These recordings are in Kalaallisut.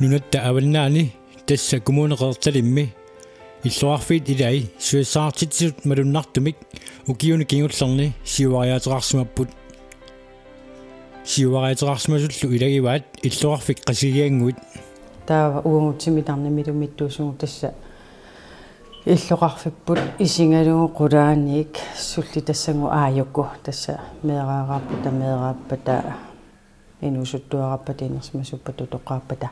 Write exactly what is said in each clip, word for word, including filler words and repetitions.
Nunatta Avannaani, tassa Kommune Qeqertalimmi, illoqarfiit ilai suliassaqartitsisut malunnartumik ukiuni kingullerni siuariaateqarsimapput. Siuariaateqarsimasullu ilagivaat illoqarfik Qasigiannguit. Taava uagut timitarnimilu mittuusugut tassa illoqarfipput isigalugu qulaaniit sullitassagut aajuku tassa meeraaraarpata, meeraappata, inuusuttuaraarpata, inersimasuuppata, utoqqaappata,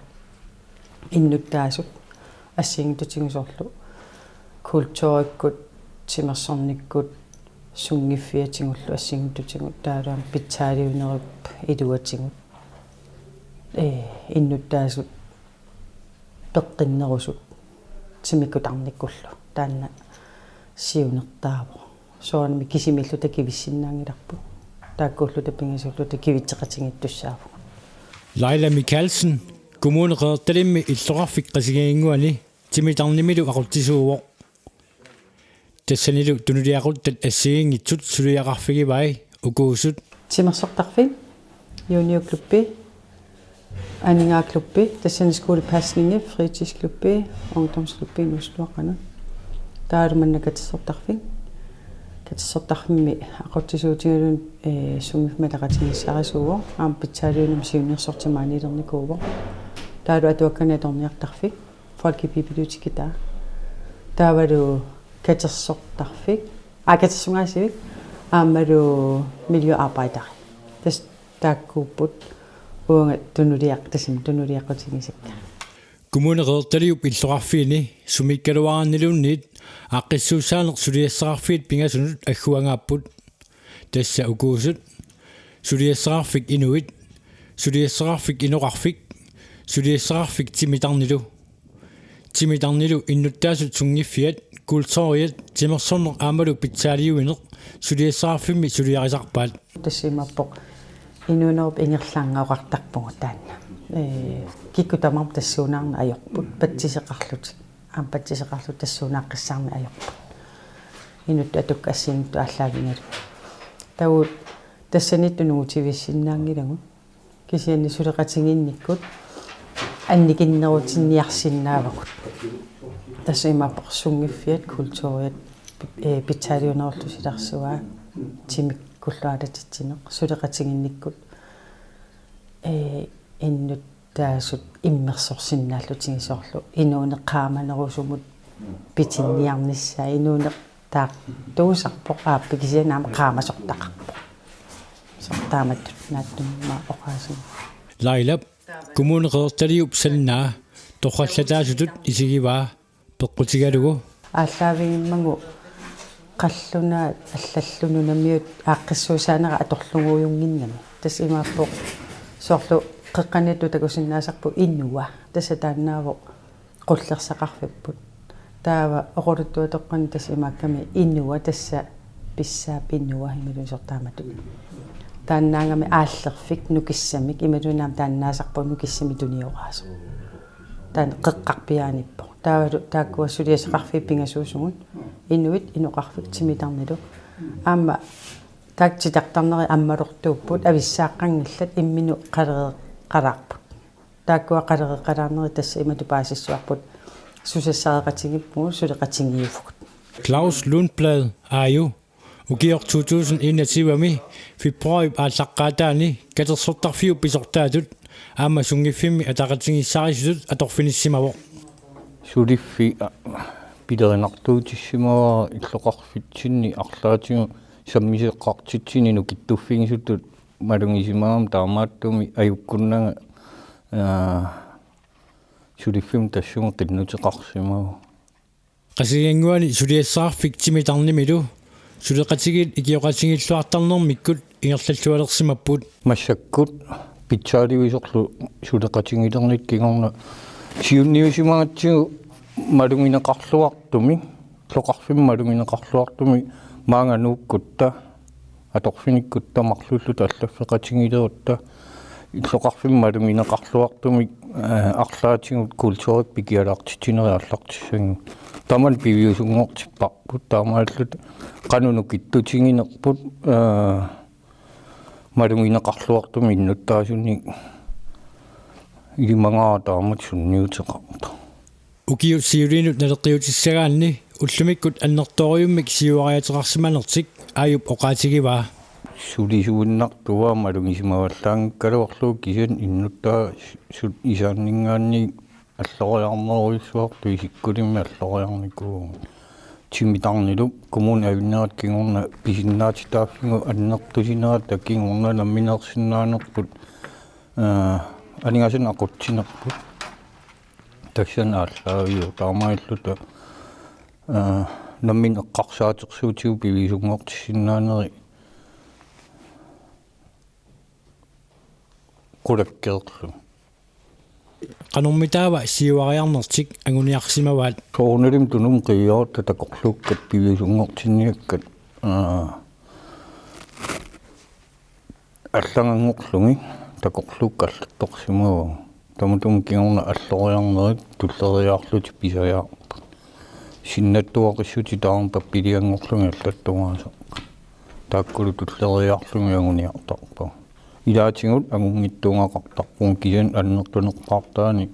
innuttaasut assigiinngitsutigut soorlu kulturikkut, timersornikkut, sunngiffiatigullu assigiinngitsutigut taavalu aamma pitsaaliunerup iluatigut, ee, innuttaasut peqqinnerusut timikkut tarnikkullu taanna siunertaavoq. Soorunami kisimiilluta kivissinnaanngilarput. Taakkuulluta pingasuulluta kivitseqatigiittussaavugut. Laila Mikaelsen, Kommune Qeqertalimmi illoqarfik Qasigiannguani timitarnimilu aqutsisuuvoq. Tassanilu tunuliaquttat assigiinngitsut suliaqarfigivai ukuusut: timersortarfik, juniorklubbi, aningaasklubbi, tassani skolepasningi, fritidsklubbi, ungdomsklubbi, inuusuttuaqqanut. Taavalu manna katersortarfik. Katersortarfimmi aqutsisuutigalugu, ee, sunngiffimmi ataqatigiissaarisuuvoq, aamma pitsaaliunermi siunnersortimaaniilernikuuvoq. Taavalu atuakkanik atorniartarfik, folkebibliotekki taava. Taavalu katersortarfik, aa, katersugaasivik, aammalu miljøarbejderi. Tassa taakkuupput uagut tunuliaq-, tassami tunuliaqutigisakka. Kommune Qeqertaliup illoqarfiini sumiikkaluaraanniluunniit aaqqissuussaaneq suliassaqarfiit pingasunut agguagaapput. Tassa ukuusut: suliassaqarfik inuit, suliassaqarfik inoqarfik, suliassaqarfik timitarnilu. Timitarnilu innuttaasut sunngiffiat, kulturiat, timersorneq aammalu pitsaaliuineq suliassaqarfimmi suliarisarpaat. Tassa imaappoq inuunerup ingerlaannaq oqartarpugut taanna. Ee, kikkut tamarmik tassuunaarneq ajorput, patsiseqarlutik. Aamma patsiseqarlutik tassuunaaqqissaarneq ajorput. Inuttut atukkat assigiinngitsut aallaavigalugit. Taava tassaniittut nungutivissinnaanngilagut. Kisianni suleqatigiinnikkut annikinnerutinniarsinnaavagut. Tassa imaappoq sunngiffiat, kulturiat, ee, pitsaaliunerullu silarsua, timikkullu aalatitsineq, suleqatigiinnikkut, ee, innuttaasut immersorsinnaallutigit soorlu inuuneq qaamanerusumut pitinniarnissaa, inuuneq taartuusarpoq aappi, kisianni aamma qaamasortaqarpoq. Soorlu taamatut naatsumik oqaasii. Lailap Kommune Qeqertaliup sannaa torrallataasutut isigivaa peqqutigalugu: aallaavigimmagu qallunaat allallu nunamiut aaqqissuussaanera atorluguujunnginnami. Tassa imaappoq soorlu qeqqaniittut takusinnaasarput inua. Tassa taannaavoq qullersaqarfipput. Taava oqaluttuatoqqani tassa imaakkami inua, tassa pissaap inua imaluunniit soorlu taamatut. Taannaagami aallerfik nukissamik imaluunniit aamma taannaasarpoq nukissamik tunioraasoq. Taanna qeqqarpiaanippoq. Taavalu taakkua suliassaqarfiit pingasuusugut: inuit, inoqarfik, timitarnilu. Aamma taakku titartarnerit ammalortuupput, avissaaqqanngillat, imminut qalereeqqalaarput. Taakkua qalereeqqalaarnerit tassa imatut paasissuarput: susassareqatigiippugut, suleqatigiiffigut. Claus Lundblad, aaju, ukioq to tusind enogtyve-mi februaarip aallaqqaataani katersortarfiup pisortaatut aamma sunngiffimmi ataqatigiissaarisutut atorfinissimavoq. Suliffik, a, pilerinartuutissimavara illoqarfitsinni arlaatigut sammisoqartitsineq nukittuffigisutut malugisimagama, taamaattumik ajukkunnanga, aa, suliffimmi tassunga qinnuteqarsimavoq. Qasigiannguani suliassaqarfik timitarnimilu suleqatigiit ikioqatigiilluartarnermikkut ingerlallualersimapput. Massakkut pitsaalivisorlu suleqatigiilernitta kingorna siunniusimagatsigu malugineqarluartumik, illoqarfimmi malugineqarluartumik maanga nuukkutta, atorfinikkutta marlulluta allaffeqatigiilerutta, illoqarfimmi malugineqarluartumik, aa, arlaatigut kulturikkut pikialaartitsinerit aallartissagigut. Tamanna piviusunngortipparput, taamaalilluta qanoq nukittutiginerput, aa, malugineqarluartumik innuttaasunik ilimagaara taamatut sunniuteqartoq. Ukiut siuliinut naleqqiutissagaanni ullumikkut annertoorujussuarmik siuariaateqarsimanertik Aajup oqaatigivaa. Sulisuinnartuaat malugisimavallaanngikkaluarlugu kisianni innuttaasut isaanninngaanniit alloriarnerujussuartut isikkulimmi alloriarnikuuvugut. Timitarnilu kommunip avinnerat kingorna pisinnaatitaaffigut annertusinerata kingorna nammineersinnaanerput, aa, aningaasanik aqutsinerput. Tassani aallaaviuvoq taamaalilluta, aa, nammineq eqqarsaatersuutigut piviusunngortissinnaanerit qulakkeerlugit. Qanormitaava siuariarnertik anguniarsimavaat? Soorunalimi Tunumi qiviaratta takorluukkat piviusunngortinniakkat, aa, allanngorlugit takorluukkat allattorsimavagut. Tamatuma kingorna alloriarnerit tulleriiaarlutik pisajaarput. Sinnattuaqissutit taama pappilianngorlugit allattugaasarput. Taakkulu tulleriiaarlugit anguniartarpagut. Ilaatigut angunngitsuugaqartarpugut kisianni annertunerpaartaani,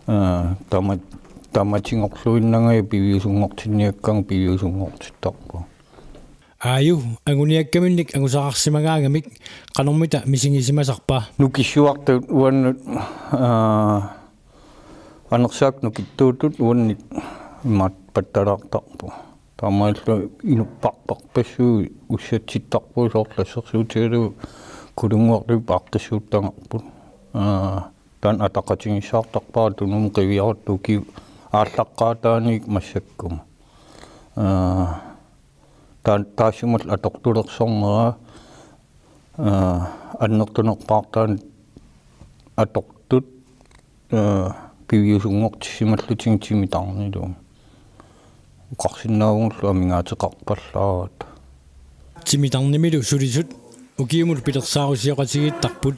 aa, tama-, tamatigorluinnagit piviusunngortinniakkagut piviusunngortittarpagut. Aaju, anguniakkaminnik angusaqarsimagaangamik qanormita misigisimasarpa? Nukissuartut uannut, aa, anersaakkut nukittuutut uannit imaattoq pattalaartarpugut. Taamaalilluta inuppassuit ussatsittarpugut soorlu assersuutigalugu Kulunnguarluup aaqqissuuttagarput. Aa, taanna ataqatigiissaartarpara Tunumi qiviaratta ukiup aallaqqaataaniit massakkut. Aa, taa-, taassumalu atortulersornera, aa, annertunerpaartaani atortut, aa, piviusunngortissimallutigu timitarnilu. Oqarsinnaagullu amigaateqarpallaarata. Timitarnimilu sulisut ukiumut pilersaarusioqatigiittarput.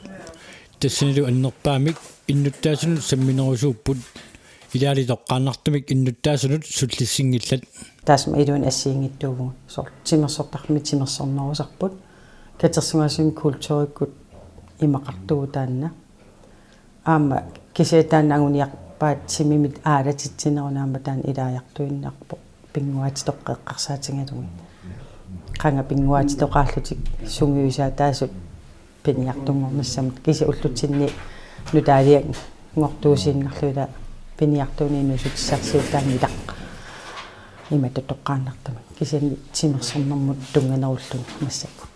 Tassanilu annerpaamik innuttaasunut samminerusuupput. Ilaali toqqaannartumik innuttaasunut sullissinngillat. Taassuma iluani assigiinngitsuuvugut. Soorlu timersortarfimmi timersornerusarput. Katersugaasivimmi kulturikkut imaqartugut taanna. Aamma kisianni taanna anguniarpaat timimit aalatitsineruna aamma taanna ilaajartuinnarpoq pinnguaatitoqqat eqqarsaatigalugit. Qanga pinnguaatitoqaallutik sungiusaataasut piniartunngornissamut kisianni ullutsinni nutaalianngortuusiinnarlugu ila piniartuuneq inuussutissarsiuttaanngilaq. Imatut toqqaannartumik. Kisianni timersornermut tunnganerulluni massakkut.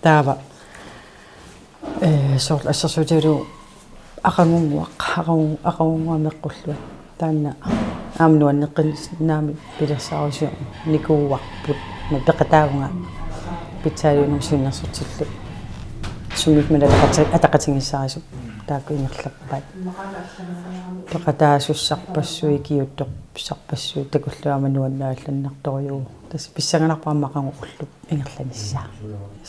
Taava, ee, soorlu assersuutigalugu aqagunnguaq, aqagu-, aqagunnguaq meqqullugu. Taanna aamma nuanneqqinnaamik pilersaarusiornikuuarput. Aamma peqataavunga pitsaaliunermut siunnersortillugu. Sungiummik ataqati-, ataqatigiissaarisup taakku ingerlappaat. Peqataasussarpassuit, ikiuuttorpassuit, takullugu aamma nuannaallannartorujuuvoq. Tassa pissanganarpoq aamma aqagu ullup ingerlanissaa.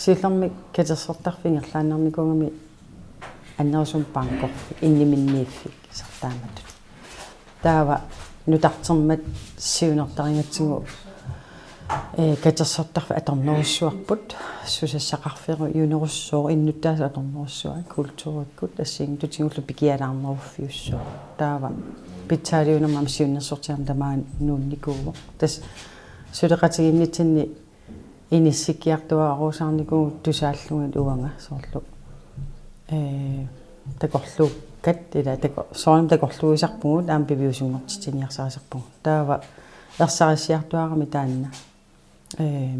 Siullermik katersortarfik ingerlaannarnikuugami annerusumik bankorfik, inniminniiffik, sartaamatut. Taava nutartermat siunertarigatsigu, ee, katersortarfik atornerussuarput, susassaqarfiujunerussooq innuttaasut atornerussuat, kulturikkut assigiinngitsutigullu pikialaarneruffiussuuvoq. Taava pitsaaliunermut aamma siunnersortitat aamma tamaani nuunnikuuvoq. Tassa suleqatigiinnitsinni inissikkiartuaarusaarnikuuvugut tusaallugit uanga soorlu, ee, takorluukkat ila tako-, soorunami takorluuisarpugut aamma piviusunngortitsiniarsarisarpugut. Taava ersarissiartuaarami taanna. Ee,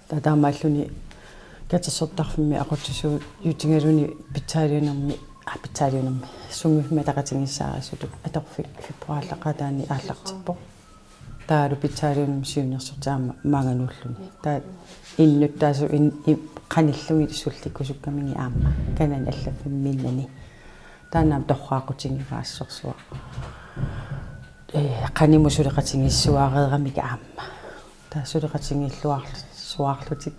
taava taamaalluni katersortarfimmi aqutsisuutigaluni pitsaaliunermi, aa, pitsaaliunermi, sungiuffimmi ataqatigiissaarisutut atorfik februaarip aallaqqaataani aallartippoq. Taavalu pitsaaliunermut siunnersortitaq aamma maanngaanniilluni. Taava innuttaasut in-, i-, qanillugit sullikkusukkamigit aamma Kanani allaffimmiinnani. Taanna aamma torraaqutigivaat assorsuaq. Ee, qanimut suleqatigiissuaareeramigit aamma. Taava suleqatigiilluar-, suaarlutik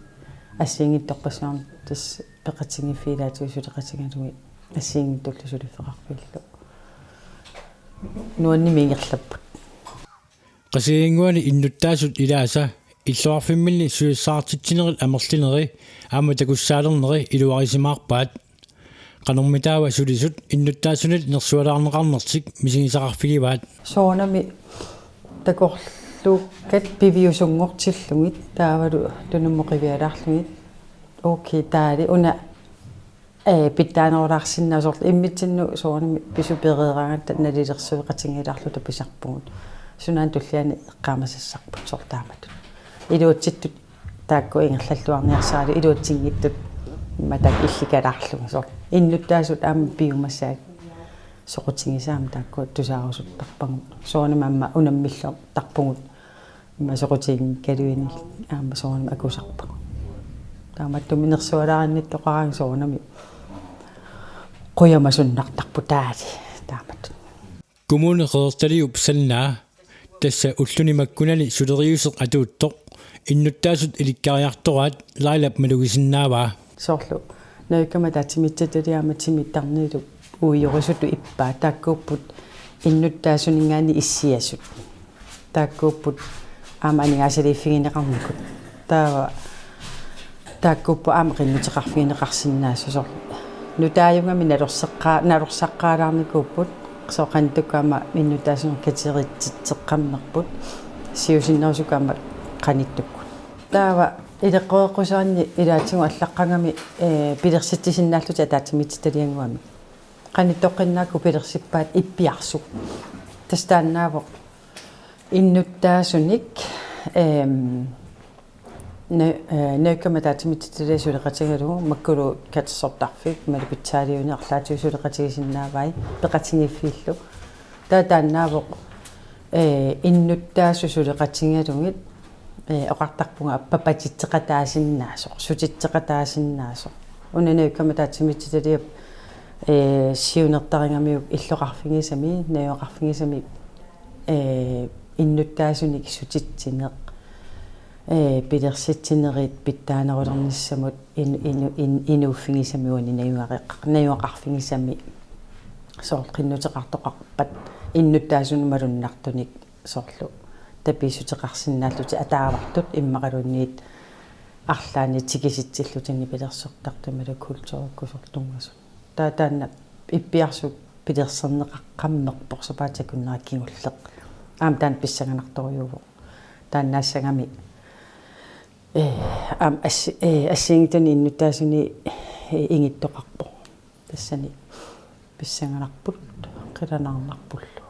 assigiinngitsorpassuarnik tassa peqatigiiffiit ilaatigut suleqatigalugit assigiinngitsullu suliffeqarfillu. Nuannermik ingerlapput. Qasigiannguani innuttaasut ilaasa illoqarfimminni sulissaartitsinerit amerlineri aamma takussaalerneri iluarisimaarpaat. Qanormitaava sulisut innuttaasunit nersualaarneqarnertik misigisaqarfigivaat? Soorunami takorluukkat piviusunngortillugit taavalu tunummut qivialaarlugit. Okay, taali una ee, pitsaanerulaarsinnaasoq immitsinnut soorunami pisup pereeraangatta nalilersueqatigiilaarluta pisarpugut. Sunaana tulliani eqqaamasassarput soorlu taamatut. Iluatsittut taakku ingerlalluarniarsaralu iluatsinngitsut immaqa taakku illikalaarlugit soorlu. Innuttaasut aamma piumasaat soqutigisaat aamma taakku tusaarusuttarpagut. Soorunami aamma unammilluartarpugut. Immaqa soqutiginngikkaluinnarlugit aamma soorunami akusarpagut. Taamaattumik nersualaarinnittoqaraangat soorunami qujamasunnartarpoq taali taamatut. Kommune Qeqertaliup sannaa tassa ulluni makkunani suleriuseq atuuttoq innuttaasut ilikkariartoraat Lailap malugisinnaavaa. Soorlu Neriukkamut ataatsimiititaliami timittarnilu uiorusutut ippaat taakkuupput innuttaasuninngaanniit issiasut. Taakkuupput aamma aningaasaliiffigineqarnikut. Taava taakkuupput aamma qinnuteqarfigineqarsinnaasut soorlu. Nutaajugami nalorseqqaa-, nalorsaqqaalaarnikuupput soorlu qanittukkut aamma innuttaasunik kateritsitseqqammerput. Siusinnerusukkut aamma qanittukkut. Taava ileqqoreqqusaanni ilaatigut allaqqagami, ee, pilersitsisinnaallutik ataatsimiititaliannguamik. Qanittoqqinnaakku pilersippaat Ippiarsuk. Tassa taannaavoq innuttaasunik, eem, ne-, ee, Neriukkamut ataatsimiititaliap suleqatigalugu makkulu katersortarfik, imaluunniit pitsaaliunik arlaatigut suleqatigisinnaavai peqatigiiffiillu. Taava taannaavoq, ee, innuttaasut suleqatigalugit, ee, oqartarpunga papatitseqataasinnaasoq, sutitseqataasinnaasoq. Una Neriukkamut ataatsimiititaliap, ee, siunertarigamiuk illoqarfigisami, najugaqarfigisami, ee, innuttaasunik sutitsineq, ee, pilersitsinerit pitsaanerulernissamut in-, inu-, in-, inuuffigisami uani najugareqar-, najugaqarfigisami soorlu qinnuteqartoqarpat innuttaasunut malunnartunik soorlu tapiissuteqarsinnaallutik ataavartut immaqaluunniit arlaannik tikisitsillutik nipilersortartut imaluunniit kulturikkut soorlu tunngasut. Taava taanna Ippiarsuk pilerserneqaqqammerpoq sapaatip akunnera kingulleq. Aamma taanna pissanganartorujuuvoq. Taannaassagami, ee, aamma assi-, ee, assigiinngitsunik innuttaasunik, ee, ingittoqarpoq. Tassani pissanganarput, qilanaarnarpullu.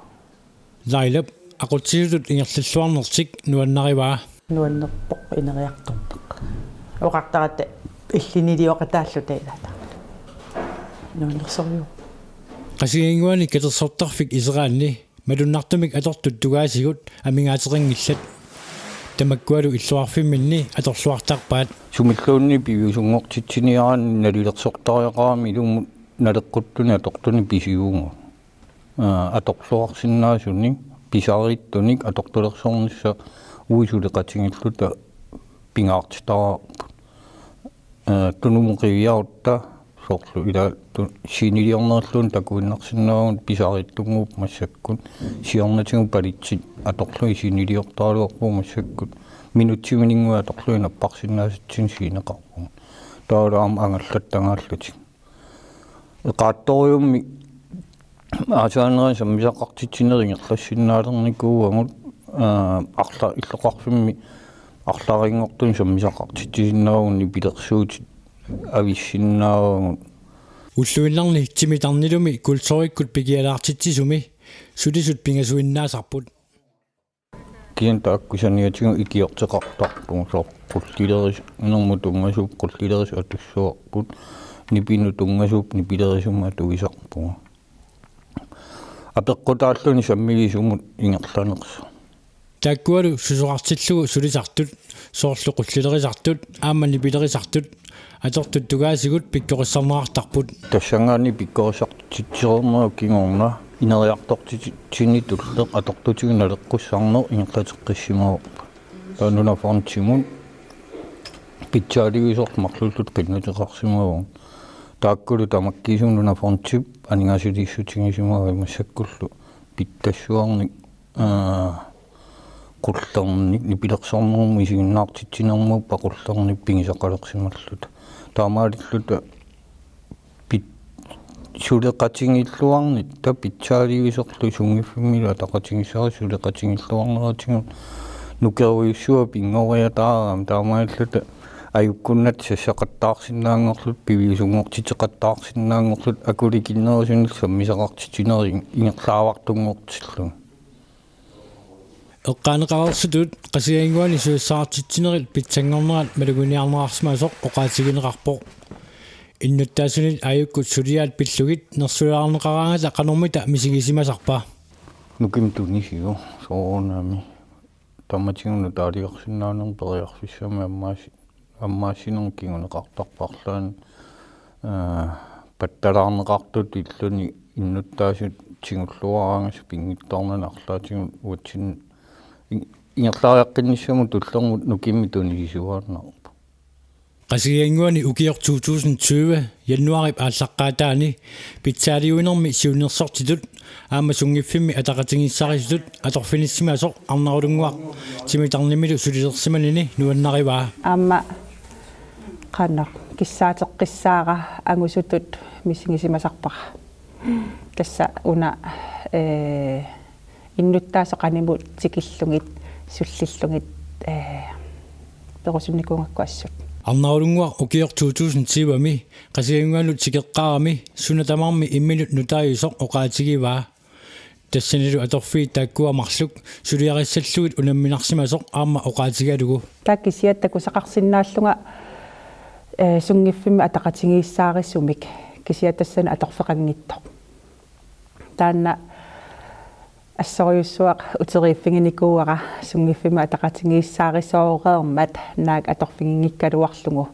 Lailap aqutsisutut ingerlalluarnertik nuannarivaa. Nuannerpoq ineriartorneq. Oqartaratta illinilioqataalluta ilaata. Nuannersorujuk. Qasigiannguani katersortarfik iseraanni malunnartumik atortut tungaasigut amigaateqanngillat. Tamakkualu illoqarfimminni atorluartarpaat. Sumilluunniit piviusunngortitsiniaraanni nalilersortariaqarami ilumut naleqquttunik atortunik pisivugut. Aa, atorluarsinnaasunik, pisariitsunik atortulersornissaq uagut suleqatigiilluta pingaartitaraarput. Aa, tunummut qiviarutta soorlu ila tu-, siniliornerluun takuinnarsinnaavugut pisariitsunnguupput massakkut, siornatigut palitsit atorlugit siniliortaraluarpugut massakkut, minutsiminnguit atorlugit napparsinnaasatsinnik sigineqarpugut. Taavalu aamma angallattagaallutik. Eqaattoriummi aasaanerani sammisaqartitsinerit ingerlassinnaalernikuuagut, aa, arla-, illoqarfimmi arlariinngortunik sammisaqartitsisinnaavugut, nipilersuutit avissinnaavagut. Ulluinnarni timittarnilumi kulturikkut pikialaartitsisumi sulisut pingasuinnaasarput. Kisianni taakku saniatigut ikiorteqartarpugut, soorlu qullileris-, inermut tunngasuupput qullilerisut atussavarput, nipinut tunngasuupput nipilerisumut atuisarpugut. Apeqqutaalluni sammivisumut ingerlanersoq. Taakkualu susoqartillugu sulisartut, soorlu qullilerisartut aamma nipilerisartut, atortut tungaasigut pikkorissarneqartarput. Tassanngaanniit pikkorissartitsisoornerup kingorna ineriartortitsineq tulleq atortutigut naleqqussarneq ingerlateqqissimavarput. Taava Nunafondimut pitsaaliviusorlu marluulluta qinnuteqarsimavagut. Taakkulu tamakkiisumik Nunafondip aningaasaliissutigisimavai massakkullu pitsassuarnik, aa, qullernik, nipilersornermut isiginnaartitsinermut qullernik pigisaqalersimalluta. Taamaalilluta pit-, suleqatigilluarnitta pitsaaliuisorlu sunngiffimmilu ataqatigiissaarissut suleqatigilluarneratigut nukerujussuaq pinngoriataarami taamaalilluta ajukkunnata sassaqattaarsinnaanngorluta piviusunngortiteqattaarsinnaanngorluta akulikinnerusunillu sammisaqartitsinerit ingerlaavartunngortillugit. Eqqaaneqareersutut Qasigiannguani susassaqartitsinerit pitsanngornerat maluginiarneqarsimasoq oqaatigineqarpoq. Innuttaasunit aajukkut suliaat pillugit nersuilaarneqaraangata qanormita misigisimasarpa? Nukimmik tunisivoq soorunami. Tamatigut nutaaliorsinnaanermut periarfissamik ammaassi-, ammaassinermut kinguneqartarpoq arlaannik, aa, pattalaarneqartutut illuni innuttaasut tigulluaraangassat pinngitsoornani arlaatigut uatsinnut in-, ingerlariaqqinnissamut tullermut nukimmik tunisisuaannarpoq. Qasigiannguani ukioq to tusind tyve januaarip aallaqqaataani pitsaaliuinermi siunnersortitut aamma sunngiffimmi ataqatigiissaarisutut atorfinissimasoq Arnarulunnguaq timitarnimilu sulilersimanini nuannarivaa. Aamma qanoq kissaateqqissaara angusutut misigisimasarpara. Tassa una, ee, innuttaasut qanimut tikillugit, sullillugit, ee, perusunnikuugakku assut. Arnarulunnguaq ukioq to tusind tyve-mi Qasigiannguanut tikeqqaarami suna tamarmi imminut nutaajusoq oqaatigivaa. Tassanilu atorfiit taakkua marluk suliarissallugit unamminarsimasoq aamma oqaatigalugu. Taava kisiat takusaqarsinnaallunga, ee, sunngiffimmi ataqatigiissaarisumik kisiat tassani atorfeqanngitsoq. Taanna assorujussuaq uteriiffiginikuuara sunngiffimmi ataqatigiissaarisooreermat naak atorfiginngikkaluarlugu.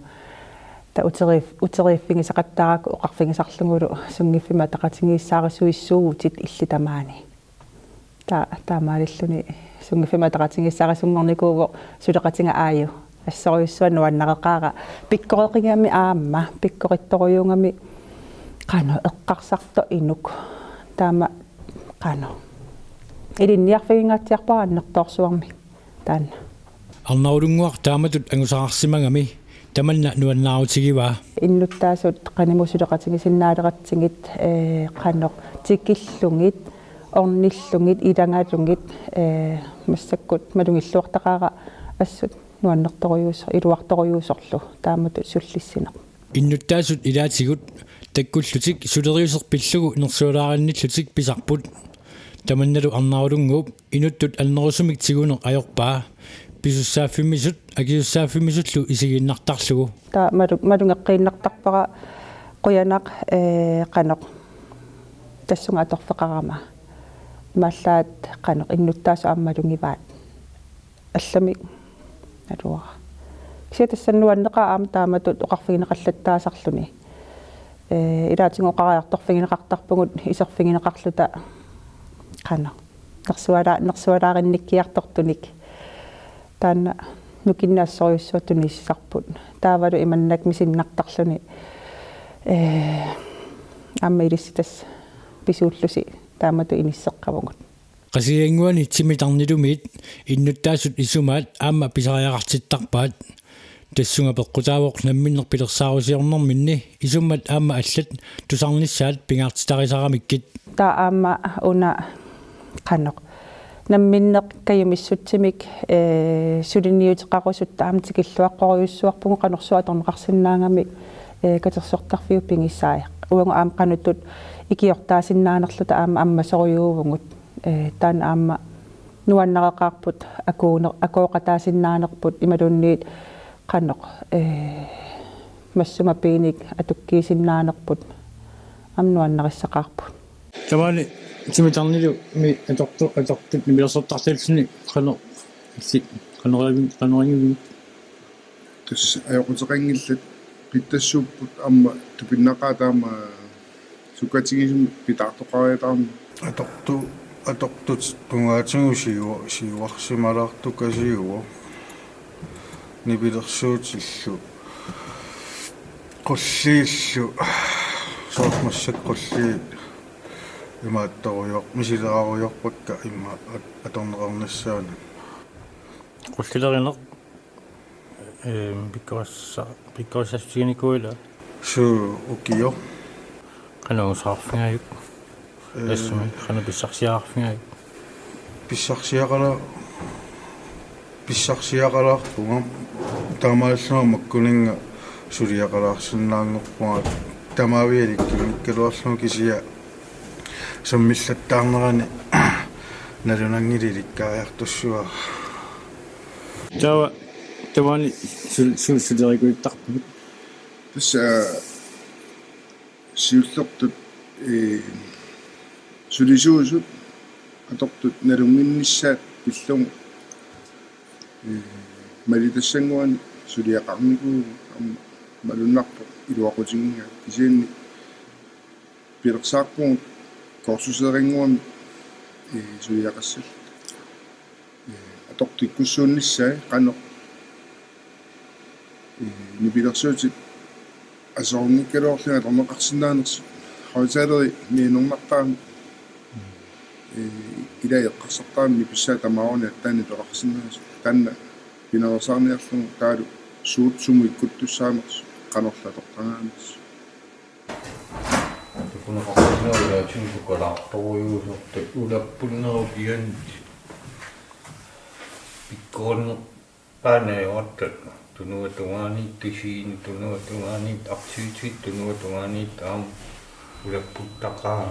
Taava uteriif-, uteriiffigisaqattaarakku oqarfigisarlugulu sunngiffimmi ataqatigiissaarisuissuuvutit illit tamaani. Taa-, taamaalilluni sunngiffimmi ataqatigiissaarisunngornikuuvoq suleqatiga aaju. Assorujussuaq nuannareqaara pikkoreqigami aamma, pikkorittorujuugami qanoq eqqarsartoq inuk. Taama qanoq ilinniarfigingaatsiarpara annertoorsuarmik taanna. Arnarulunnguaq taamatut angusaqarsimagami tamanna nuannaarutigivaa. Innuttaasut qanimut suleqatigisinnaalertsigit, ee, qanoq tikillugit, ornillugit, ilagalugit, ee, massakkut malugilluartaqaara assut nuannertorujuuso-, iluartorujuusorlu taamatut sullissineq. Innuttaasut ilaatigut takkullutik suleriuseq pillugu nersualaarinnillutik pisarput. Tamannalu Arnarulunnguup inuttut annerusumik tiguneq ajorpaa. Pisussaaffimmisut, akisussaaffimmisuullu isigiinnartarlugu. Taava malu-, malugeqqiinnartarpara qujanaq, ee, qanoq. Tassunga atorfeqarama. Imaallaat qanoq innuttaasut aamma malugivaat. Allamik naluara. Kisianni tassa nuanneqaaq aamma taamatut oqarfigineqallattaasarluni. Ee, ilaatigut oqariartorfigineqartarpugut iserfigineqarluta qanoq. Nersuala-, nersualaarinnikkiartortunik. Taanna nukinnik assorujussuaq tunisisarput. Taavalu imannak misinnartarluni. Ee, aamma ilissi tassa pisuullusi taamatut inisseqqavugut. Qasigiannguani timitarnilumiit innuttaasut isumaat aamma pisariaqartittarpaat. Tassunga peqqutaavoq namminneq pilersaarusiornerminni isummat aamma allat tusarnissaat pingaartitarisaramikkit. Taava aamma una qanoq. Namminneq kajumissutsimik, ee, suliniuteqarusutta aamma tikilluaqqorujussuarpugut qanorsuaq atorneqarsinnaagami, ee, katersortarfiup pigisai. Uagut aamma qanoq ikiortaasinnaanerluta aamma ammasorujuuvugut. Ee, taanna aamma nuannareqaarput akuuner-, akooqataasinnaanerput imaluunniit qanoq, ee, massuma piinik atukkiisinnaanerput aamma nuannarissaqaarput. Tamaani timitarnilumi atortu-, atortut nipilersortartilluni qanoq illit qanoq-, qanoq-, qanoq-, Tassa ajoquteqanngillat qittassuupput aamma tupinnaqaaq taama sukkatigisumik pitaartoqariataarmat. Atortu-, atortut tungaatigut siua-, siuarsimalaartukasiuvoq. Nipilersuutillu. Qulliillu. Soorlu massakkut qulliit imaattorujoor-, misilerarujoorpakka immaqa at-, atorneqarnissaanut. Qullilerineq. Ehm, pikkorissa-, pikkorissassutinikuuila? Suu, ukioq. Qanoq oqarfigajuk? Ee, Assumi qanoq pissarsiaqarfigajuk? Pissarsiaqala-, pissarsiaqalaarpunga, taamaalillunga makkuninnga suliaqalaarsinnaanngorpunga, tamavialikkimmikkaluarlunga, kisianni sammillattaarnerani nalunanngilaq ilikkariartussavara. Taava, tamaani sul-, sul-, sulerikuittarpit? Tassa siullertut, ee, sulisuusut atortut nalunnginnissaat pillugu, ee, malitassannguani suliaqarnikuuvugut, aamma malunnarpoq iluaqutigigaat, kisianni pilersaarpugut kursuseerinnguamik, ee, suliaqassalluta. Ee, atortikkussuunnissaat qanoq, ee, nipilersuutit aserorngikkaluarlugit atorneqarsinnaanersut. Højttaleri miinernartaami, ee, ilai eqqarsartaramik nipissaat tamaani aatsaat nipeqarsinnaasoq. Taanna pinaveersaarniarlugu taavalu suut sumut ikkuttussaanersut, qanorlu atortagaanersut. Takuneqarsinnaavoq ilaatigut sukalaartorujuusortat, ulappunnerup ianni pikkorinneqaannajuarta, tunuatungaaniit, tusiinit tunuatungaaniit, aktivitet tunuatungaaniit aamma ulapputtaqaaq.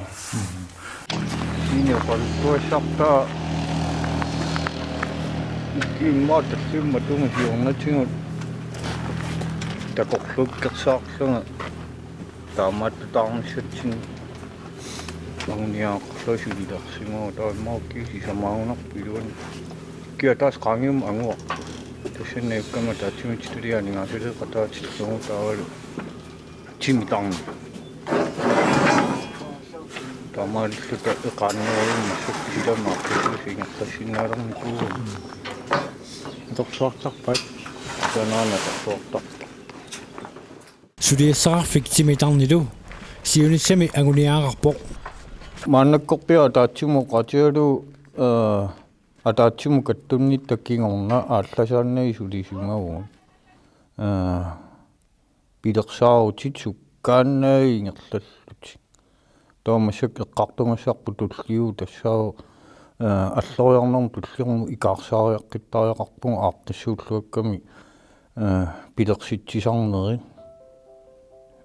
Siini oqaluttuassartaa ikkiimmaa tallimat tunga siornatigut takorluukkersaarlunga taamaattutaarnissatsinni anguniagaqarlunga sulilersimavunga, taamaakku sisamaagunarpoq iluani. Kia taas qaangiummat anguarput. Tassani najukkama ataatsimiititaliani aningaasaliiqataatillugu taavalu timitarneq. Taamaalilluta eqaannerujummik massakkut sisamat aqqutigalugu ingerlassinnaalernikuuvugut. Atorsuartarpat? Sanaana atorsuartarpoq. Suliassaqarfik timitarnilu siunissami anguniagaqarpoq. Maannakkorpiaq ataatsimut oqaatigalugu, ee, ataatsimut kattunnitta kingorna aallasaannagit sulisimavugut. Ee, pilersaarutit sukkaannagit ingerlallutik. Taava massakkut eqqartugassarput tulliuttut tassaavoq, ee, alloriarnermut tulliuttut ikaarsaariaqqittariaqarpugut aaqqissuulluakkami, ee, pilersitsisarnerit,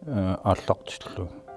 ee, aallartillugit.